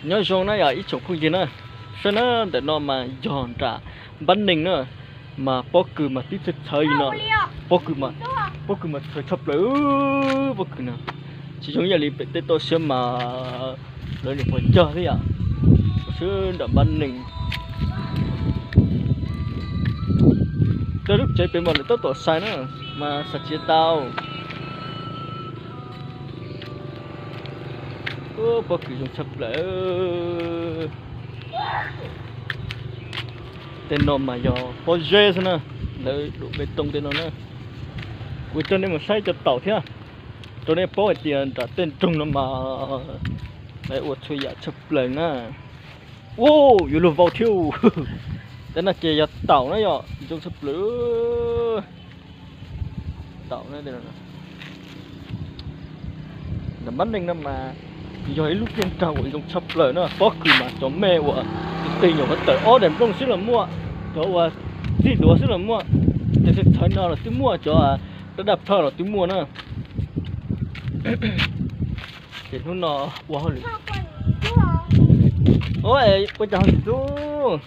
Nyob zoo na yog ib tsoom phooj ywg na, saib na, ntawm no mas yog nram Npab Neeg na, mas pob kws mas twb txhawv txhawv li no, pob kws mas, pob kws mas txhawv tshaj plaws, pob kws no tsis zoo ib yam li pem tej toj siab mas lawv niam pog cog thiab yom. Ua siab nram Npab Neeg, cov lub tsev pem mas lawv tab tom xais na, mas xais tsis tau. Pob kws zoo tshaj plaws. Tej no mas yog pob zeb xwb na, lawv dum pes toos tej no na. Kuv coj nej mus saib cov taum thiab, rau nej paub hais tias nram tej nroog no mas lawv ua txhua yam tshaj plaws na. Ua, yuav luag vau thiab. Tej no ces yog taum na yom, zoo tshaj plaws. Taum na. Nram Npab Neeg no mas yog ib lub kiag nrag uas zoo tshaj plaws na. Pob kws mas cov me uas qis nyuam qhuav tawm ob daim nplooj xwb los muaj, cov uas txij duav xwb los muaj, cov txhawv txhawv no los twb muaj, cov daj daj plawg los twb muaj na. Ces hnub no ua hauj lwm, ua cas ho tsis tub?